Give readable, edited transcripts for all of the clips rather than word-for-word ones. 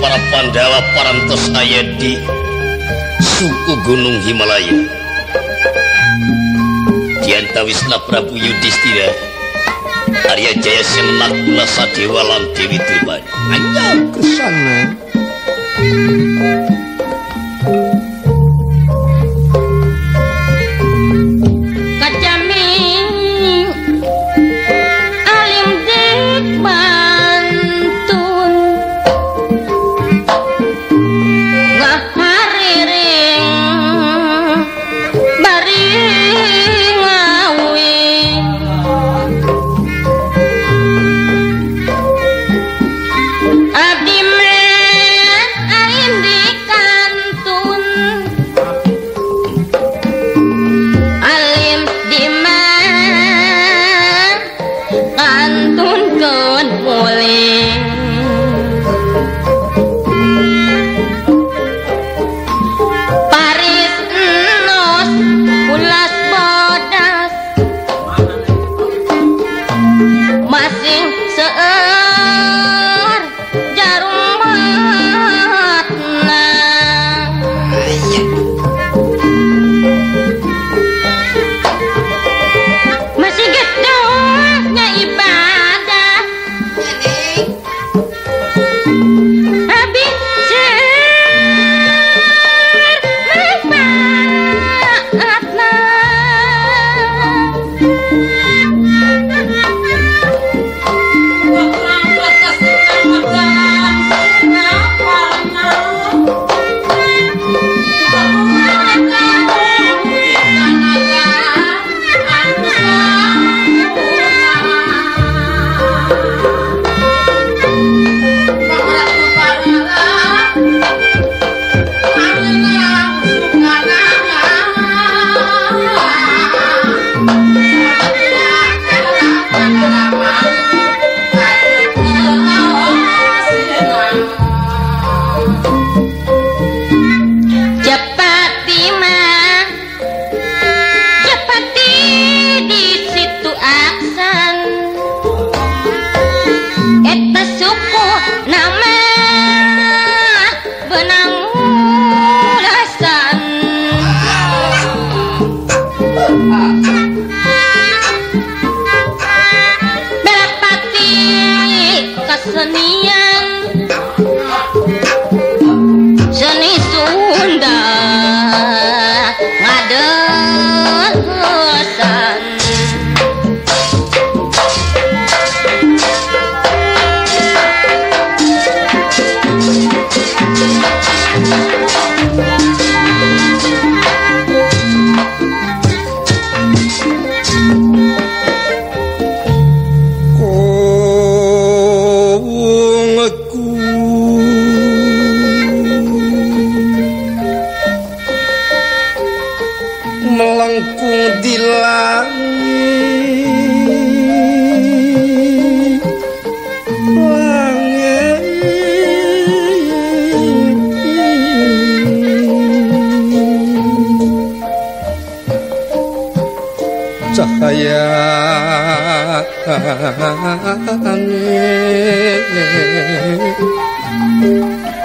para Pandawa parantos aya di suku Gunung Himalaya. Diantawisna Prabu Yudhistira, Arya Jayasena Nakula Sadewa lan Dewi Drupadi. Ayo ke sana.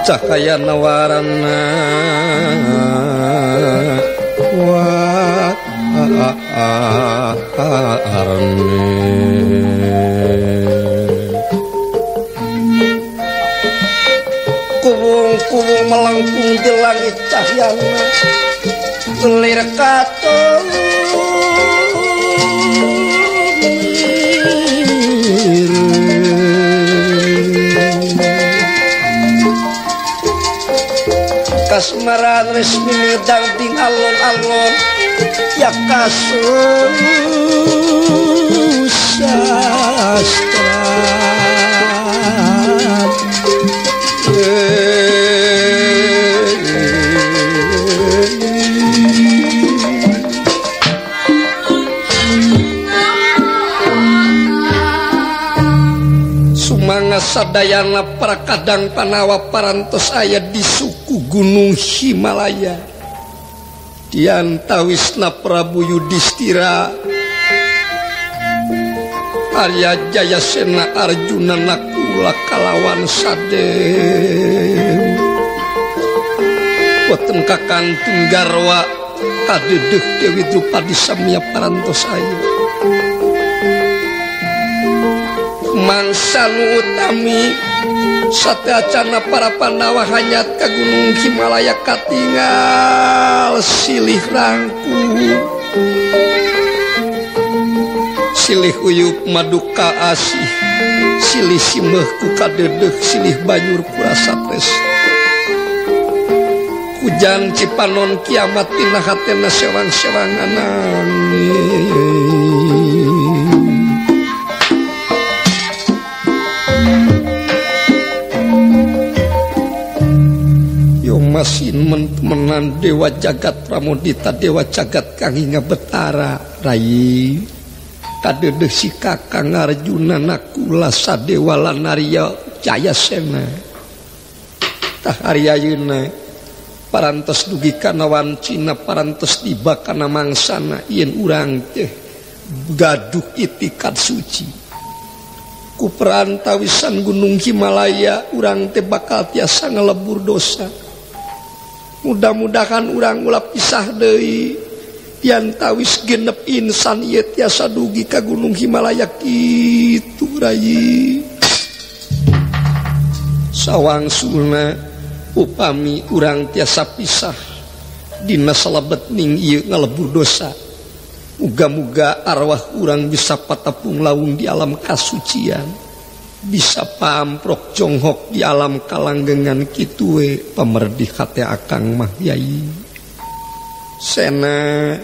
Cahaya nawarana warni kubung-kubung melengkung di langit cahyana lir katon kasmaran resmi midang ding alon-alon ya kasus sastra Sumanga sadayana para kadang panawa parantos aya di suku Gunung Himalaya. Diantawisna Prabu Yudhistira, Arya Jayasena Arjuna Nakula Nakula kalawan Sadewa boten kakantun garwa kadedeh Dewi Drupadi samya parantos aya mangsa nu utami sateuacana para Pandawa hanyat ka Gunung Himalaya katingal silih rangku silih uyup maduka asih silih simeuh ku kadedeh silih banyur ku rasa tresna hujan cipanon kiamat tina hatena sewang-sewangan nangis. Yo masin menan dewa jagat pramodita dewa jagat kang hingga betara rai kadedeh si Kakang Arjuna Nakula Sadewa lan Arya Jayasena tah Arya ayeuna parantos dugi kana wancina parantos tiba kana mangsana yen urang teh gaduh itikad suci ku perantawisan Gunung Himalaya urang teh bakal tiasa ngelebur dosa. Mudah-mudahan urang ulah pisah deui diantawis genep insan ieu tiasa dugi ka Gunung Himalaya kitu rai. Sawangsulna upami urang tiasa pisah dina salebet ning ieu ngalebur dosa. Muga-muga arwah urang bisa patepung laung di alam kasucian, bisa pamprok jonghok di alam kalanggengan kitu we pamerdih hate akang mah yai. Sena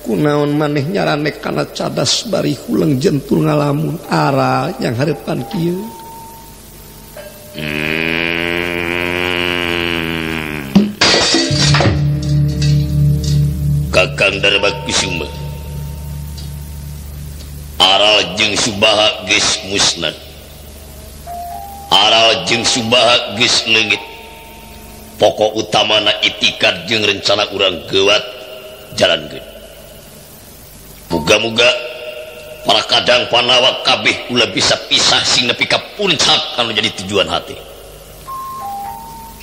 kunaon maneh nyaranek kana cadas bari huleng jentul ngalamun ara yang hareupan kieu. Kakang Darma Kusuma aral jeung Subaha geus musnad, aral jeung Subaha geus leungit. Pokok utamana itikad jeung rencana urang geuwat jalankeun. Muga-muga para kadang Panawa kabeh ulah bisa pisah sing nepi ka puncak anu jadi tujuan hati.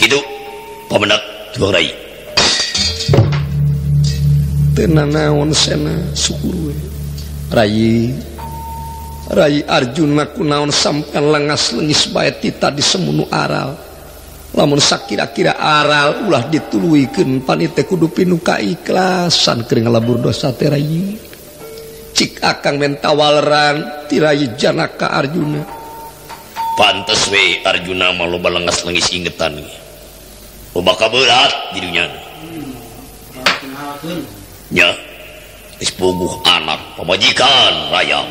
Kitu pamenak tuang rai. Teu nanaon sena syukur we. Rai Rai Arjuna kunaon sampean lengas lengis bae tita di semunu aral. Lamun sakira-kira aral ulah dituluykeun panite kudu pinu kaikhlasan keur ngalebur dosa teh rai. Cik akang menta waleran ti Rai Janaka Arjuna. Pantes we Arjuna mah loba lengas lengis ingetan. Loba kaberat di dunya. Nya geus puguh anak pamajikan raya.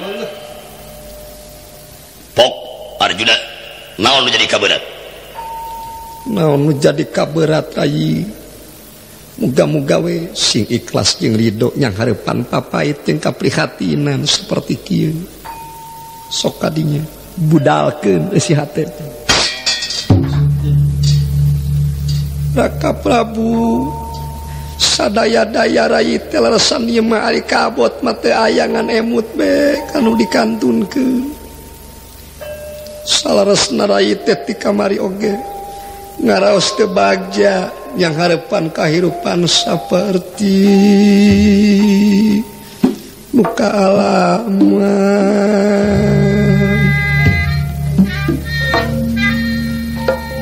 Pok Arjuna naon nu jadi kaberat? Naon nu jadi kaberat rai? Muga-muga we sing ikhlas jeung ridho yang hareupan papait jeung kaprihatinan seperti kieu. Sok kadinya budalkeun eusi hate. Raka Prabu sadaya-daya rai teh lelesan ieu mah ari kabot mah teu ayangan emut be kanu dikantunkeun. Salaresna rai teh ti kamari oge ngaraos teu bagja yang hareupan kahirupan saperti muka alaman.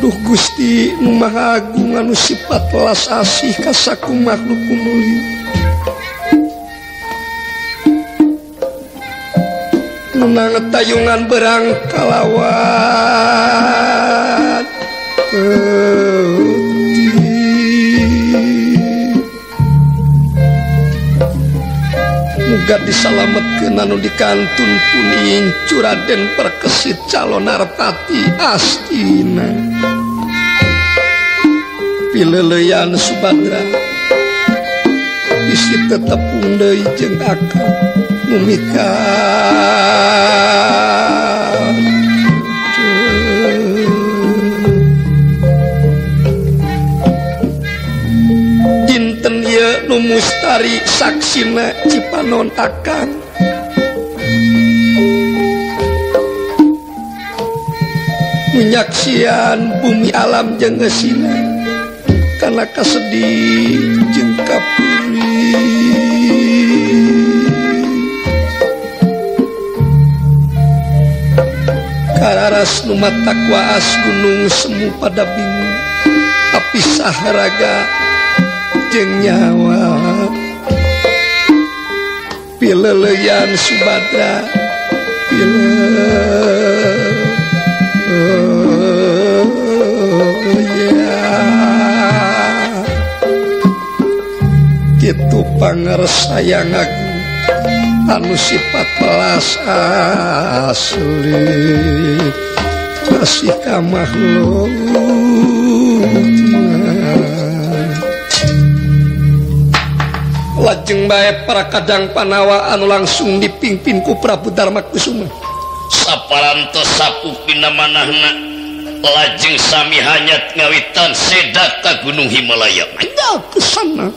Duh Gusti nu Maha Agung anu sifat welas asih ka saku makhluk mulya. Nu nangetayungan berang kalawan muga disalametkeun anu dikantun kuning curaden perkesit calon narpati Astina pileleyan Subadra bisi tetepung deui jeung akang mumika. Dinten ieu nu mustari saksina Cipanon akang. Nu nyaksian bumi alam jeung eusina kana kasedih jeung kapeurih. Kararas nu matak waas gunung semu pada bingung tapisah raga jeung nyawa. Pileleyan Subadra pileleyan kitu pangarsayang aku anu sifat pelas asli kasih ka makhluk. Lajeng bae para kadang panawa anu langsung dipimpin ku Prabu Darma Kusuma. Saparantos sapuh dina manahna lajeng sami hanyat ngawitan seda ka Gunung Himalaya. Anda ke sana.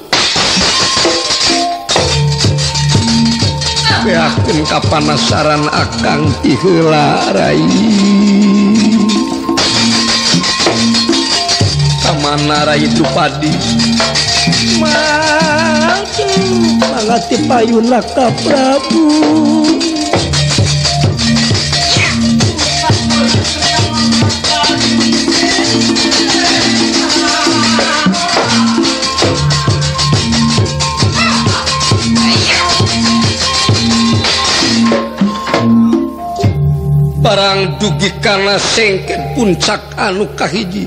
Beakeun kapanasaran akang ti heula rai. Kamana rai Drupadi? Maju mangati payuna ka Prabu. Barang dugi kana sengket puncak anu kahiji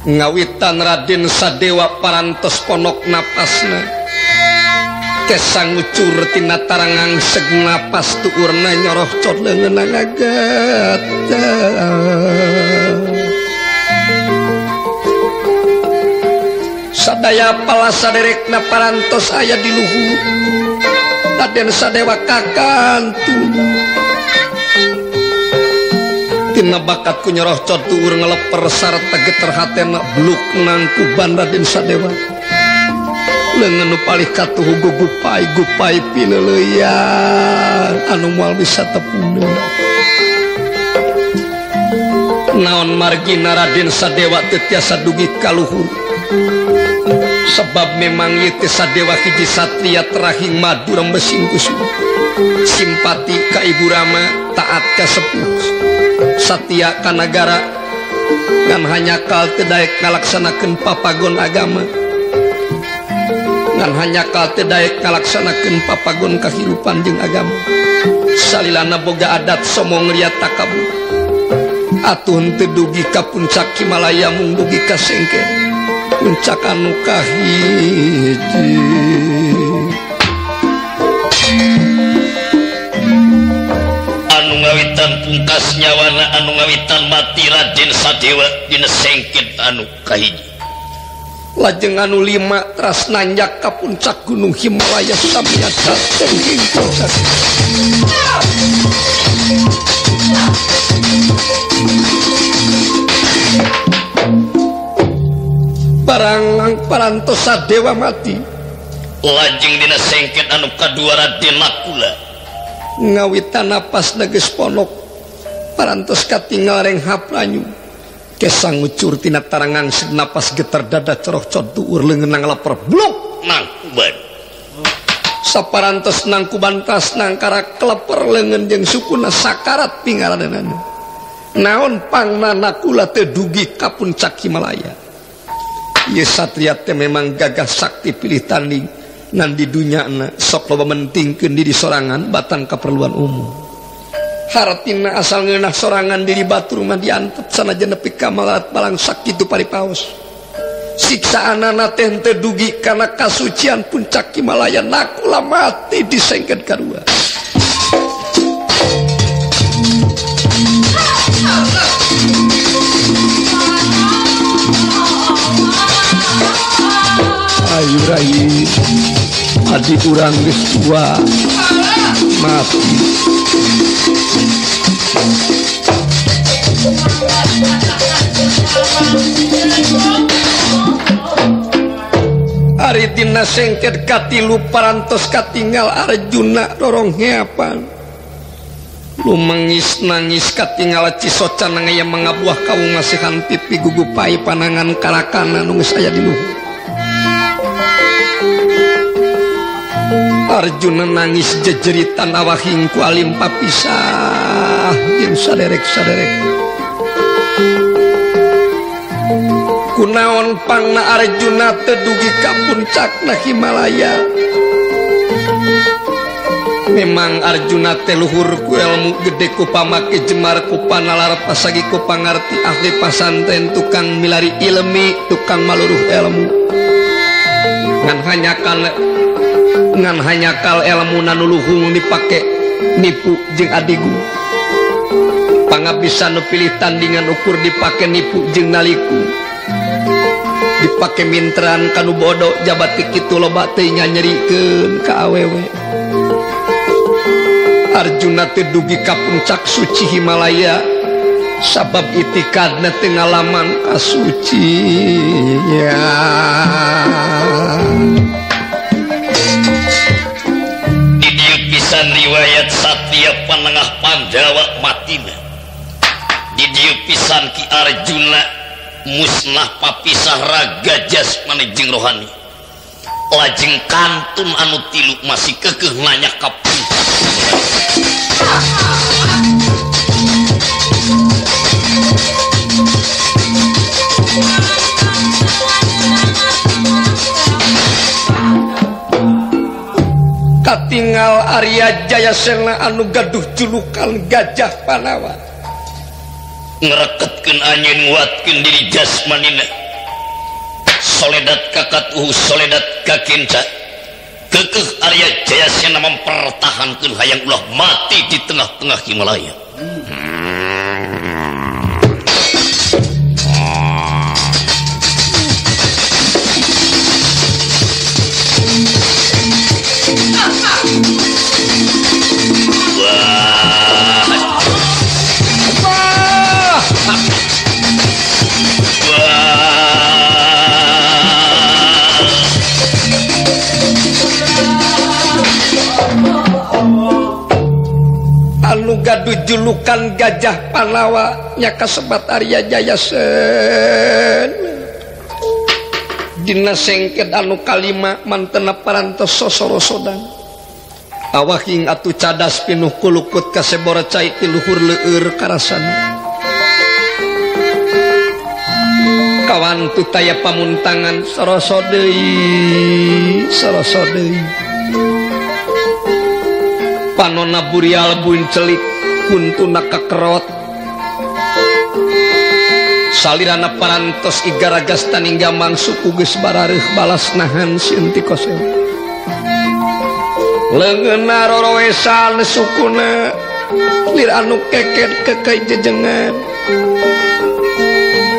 ngawitan Raden Sadewa parantos ponok napasna kesang ngucur tina tarangang seg napas tuurna nyoroh cot leungeunna ngageter. Sadaya palasa derekna parantos aya di luhur Raden Sadewa kakantu tina bakat ku nyoroh cot tuur ngeleper sarta geter hatena bluk nangkuban Raden Sadewa. Leungeun nu palih katuhu gugupai gupai pileuleyan anu moal bisa tepungdeun. Naon margina Raden Sadewa teu tiasa dugi ka luhur sebab memang ieu teh Sadewa hiji satria terahing madu rembesing kusuma. Simpati ka Ibu Rama, taat ka sepuh, satia ka nagara, ngan hanyakal teu daek ngalaksanakeun papagon agama, ngan hanyakal teu daek ngalaksanakeun papagon kahirupan jeung agama. Salilana boga adat somong ria takabur atuh henteu dugi ka puncak Himalaya mung dugi ka sengke puncak anu kahiji. Anu ngawitan pungkas nyawana anu ngawitan mati Raden Sadewa dina sengket anu kahiji. Lajeng anu lima teras nanjak ka puncak Gunung Himalaya samya dateng ing puncak. Barang parantos Sadewa mati. Lajeng dina sengket anu kadua Raden Nakula ngawitan napas geus ponok parantos katinggal renghap lanyu kesang ngucur tina tarangan napas getar dada coroh cot tuur leungeun ngalaper blok nangkuban. Saparantos nangkuban tas nangkara kleper leungeun jeung sukuna sakarat pingaradeunana. Naon pangna Nakula teu dugi ka puncak Himalaya. Ieu satria teh memang gagah sakti pilih tanding ngan di dunyana sok loba mentingkeun diri sorangan batang kaperluan umum. Hartina asal ngeunah sorangan diri batur mah diantep sanajan nepi ka malarat balang sakitu paripaos. Siksaanana teh henteu dugi kana kasucian puncak Himalaya Nakula mati disengket kadua. Ayu rai adi urang geus tua mati. Ari dina sengket katilu parantos katinggal Arjuna rorongheapan. Lumengis nangis katinggal cisoca nangaya mangabuah kawu masihan pipi gugupai panangan karakana nu geus aya di luhur. Arjuna nangis jejeritan awahing ku alim papisah jeung saderek-saderek. Kunaon pangna Arjuna teu dugi ka puncakna Himalaya. Memang Arjuna teh luhur ku ilmu gede ku pamake jemar ku panalar pasagi ku pangarti ahli pasanten tukang milari ilmi tukang maluruh ilmu. Ngan hanya kal ilmu nanu luhung dipake nipu jeung adigu. Pangabisa nu pilih tandingan ukur dipake nipu jeung naliku. Dipake mintran kanu bodoh jabat kitu loba teu nyanyerikeun ka awewe. Arjuna teu dugi ka puncak suci Himalaya sabab itikadna teu ngalaman kasucian. Di dieu pisan riwayat Satya Panengah Pandawa matina. Di dieu pisan Ki Arjuna musnah papisah raga jasmani jeung rohani. Lajeng kantun anu tilu masih kekeh nanya ka puncak. Katingal Arya Jayasena anu gaduh julukan Gajah Panawa ngreketkeun anjeun nguatkeun diri jasmanina. Soledat kakatuhu soledat kakinca. Kekeh Arya Jayasena mempertahankan hayang ulah mati di tengah-tengah Himalaya. Anu gaduh julukan Gajah Panawa nya kasebat Arya Jayasena. Dina sengket anu kalima mantena parantos sosorosodan. Awahing atuh cadas pinuh kulukut kasebora cai ti luhur leueur karasana. Kawantu taya pamuntangan soroso deui soroso deui. Panona burial buncelik kuntuna kakerot. Salirana parantos igaragas taninggaman suku geus barareuh balas nahan sieun ti kosel. Leungeunna rorowesan sukuna lir anu keket kekei jejengan.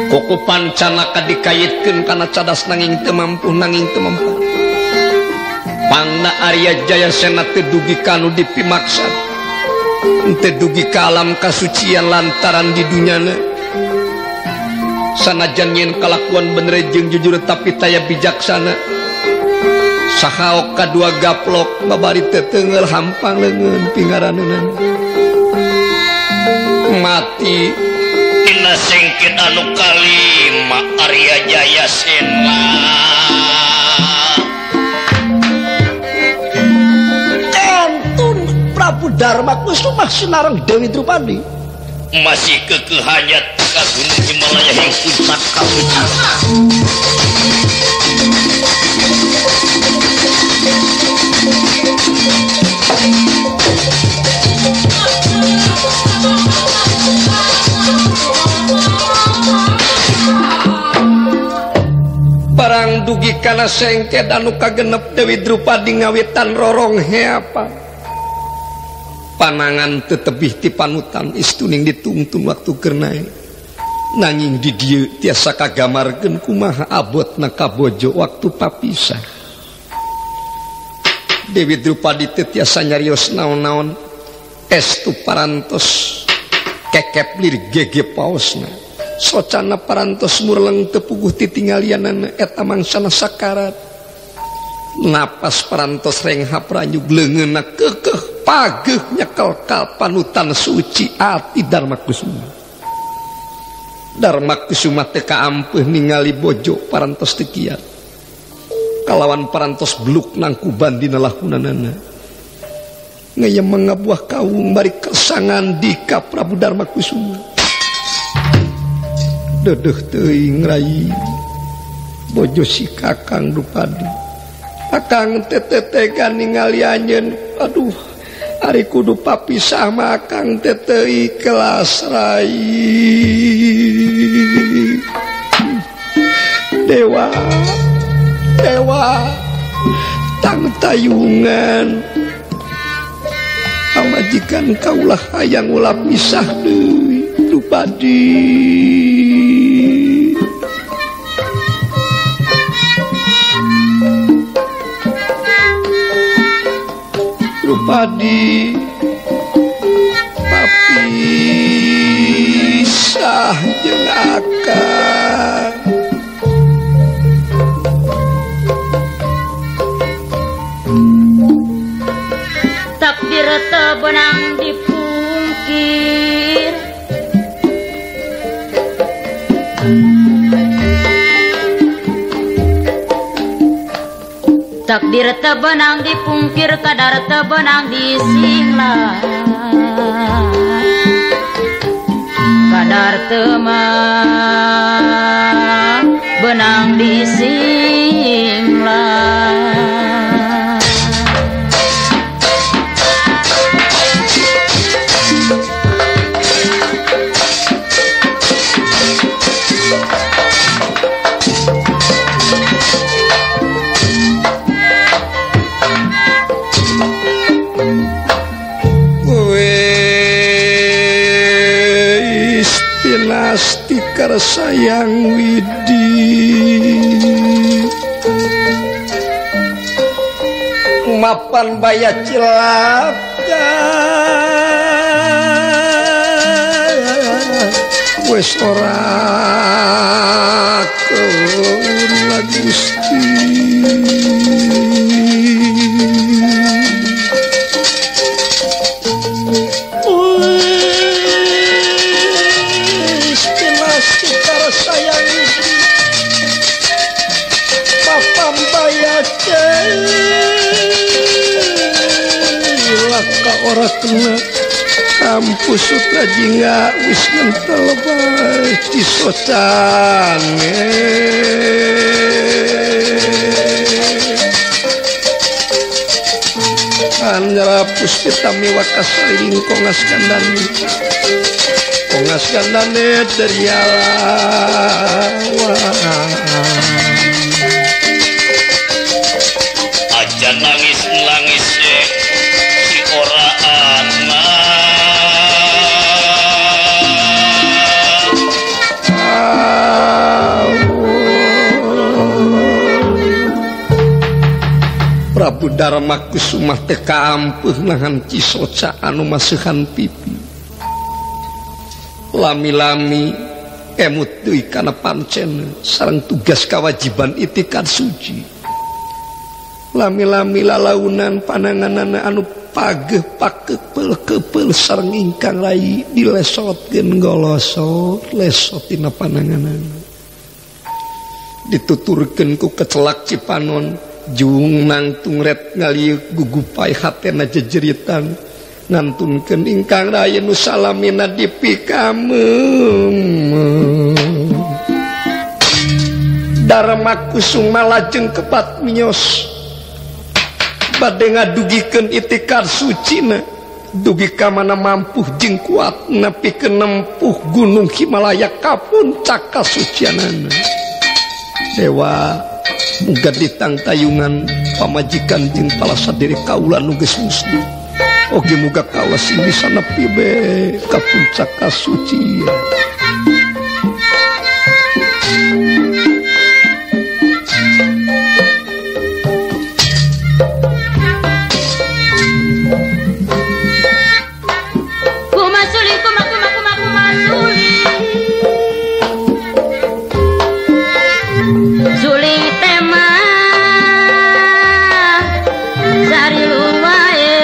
Kuku pancanaka dikaitkeun kana cadas nanging teu mampu nanging teu mampu. Pangna Arya Jayasena teu dugi kanu dipimaksa. Teu dugi ka alam kasucian lantaran di dunyana. Sanajan nyeun kalakuan bener jeung jujur tapi taya bijaksana. Sahaok kadua gaplok babari teu teunggeul hampang leungeun pingaraneunana. Mati dina sengket anu kalima Arya Jayasena. Prabu Dharma Kusuma sinareng Dewi Drupadi masih kekehanyat ka Gunung Himalaya yang puncak kasuci. Barang dugi kana sengket anu kagenep Dewi Drupadi ngawitan rorong heapa. Panangan tetebih ti panutan istuning ditungtun waktu kernae. Nanging di dieu tiasa kagamarkeun kumaha abotna kabojo waktu papisah. Dewi Drupadi teu tiasa nyarios naon-naon, estu parantos kekep lir gege paosna. Socana parantos murleng teu puguh titinggalianana eta mangsana sakarat. Napas parantos renghap ranyug leungeunna keukeuh Pageuh nyekel ka panutan suci ati Darma Kusuma. Darma Kusuma teh kaampeuh ningali bojo parantos teu kiat. Kalawan parantos beluk nangkuban dina lakunanana. Ngayem ngabuah kaung bari kersangan dika Prabu Darma Kusuma. Dedeuh teuing rai bojo si Kakang Drupadi. Akang teh tega ningali anjeun. Aduh, ari kudu papisah mah akang teh teu ikhlas rai. Dewa, dewa, tang tayungan. Pamajikan kaulah hayang ulah pisah deui Drupadi. Drupadi papisah jeung akang. Takdir teu beunang dipungkir, takdir teu beunang dipungkir, kadar teu beunang disinglat, kadar teu beunang disinglat. Tikar sayang Widi mapan baya cilaka wis ora keuna Gusti. Ora kena kampus Sutra Jingga wis ngentel bae cisocange. Anjara puspita miwa kasaliring kongas kandani, kongas kandane derialawa. Aja nangis nangis si ora anak. Prabu Darma Kusuma teh kaampuh nahan cisoca anu maseuhan pipi. Lami-lami emut deui kana pancen sareng tugas kawajiban itikad suci. Lami-lami lalaunan pananganana anu pageuh pakepel-kepel sareng ingkang rai dilesotkeun golosot lesot dina pananganana. Dituturkeun ku kecelak Cipanon jung nangtung ret ngaliuk gugupai hatena jejeritan ngantunkeun ingkang rai nu salamina dipikameum. Darma Kusuma lajeng kebat mios bade ngadugikeun itikad sucina dugi ka mana mampuh jeung kuat nepikeun nempuh gunung Himalaya ka puncak kasucianana. Dewa muga ditangtayungan pamajikan jeung palasadiri kaula nu geus musnah. Oge muga kaula sing bisa nepi be ka puncak kasucian. Tema sari lumae.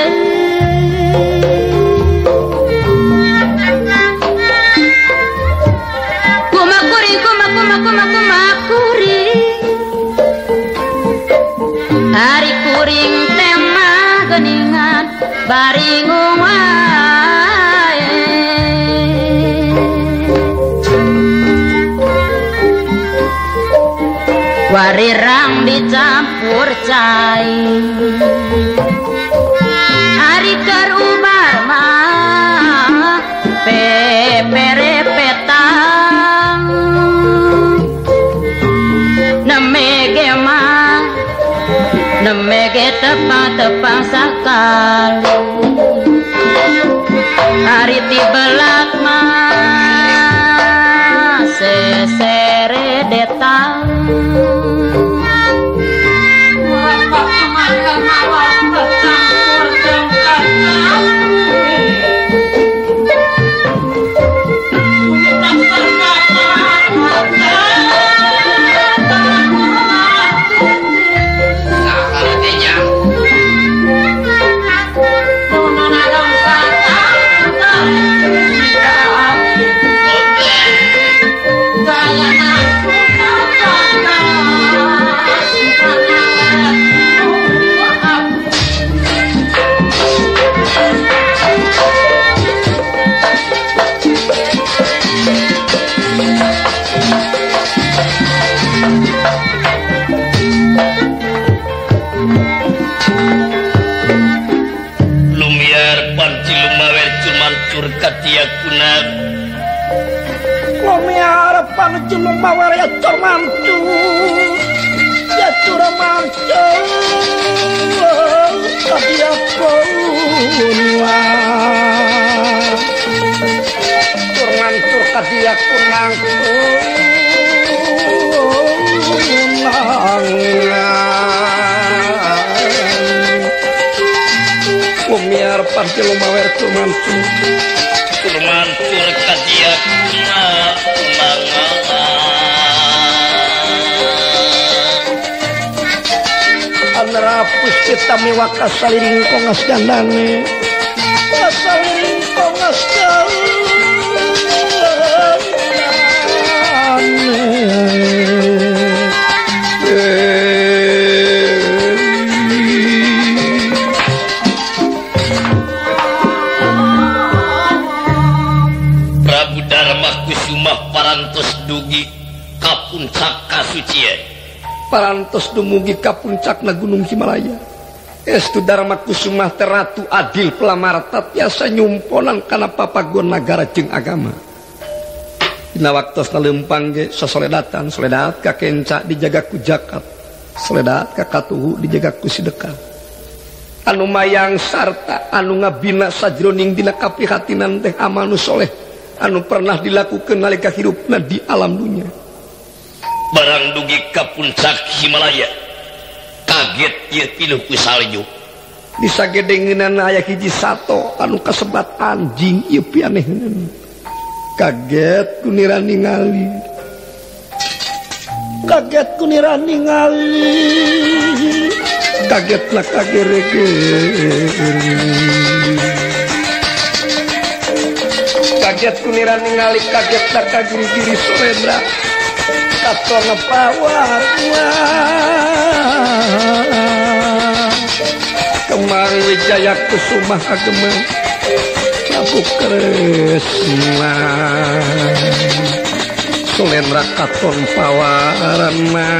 Warirang dicampur cai ari keur ubar mah peperepetang nemege mah nemege tepang-tepang sakali ari ti belak mah seseredetang. Mancur kadia Anrapus kita miwaka saliring kongas gandane saliring kongas gandane. Prabu Dharma Kusumah parantos dugi ka puncak kasucian. Parantos dumugi ka puncakna Gunung Himalaya. Estu Dharma Kusumah teh ratu adil pelamarta tiasa nyumponan kana papagon nagara jeung agama. Dina waktosna leumpang ge sasoledatan, soledat ka kenca dijaga ku zakat, soledat ka katuhu dijaga ku sedekah. Anu mayang sarta anu ngabina sajroning dina kaprihatinan teh amal nu soleh anu pernah dilakukeun nalika hirupna di alam dunya. Barang dugi ka puncak Himalaya kaget ieu pinuh ku salju. Disagedengeunana aya hiji sato anu kasebat anjing ieu pianehna. Kaget ku nira ningali. Kaget ku nira ningali. Kagetlah kagereger. Kaget ku nira ningali, kagetlah kagiri-giri Surendra. Katon pawarna Kemang Wijaya Kusumah ageman Prabu Kresna Sulendra katon pawarna.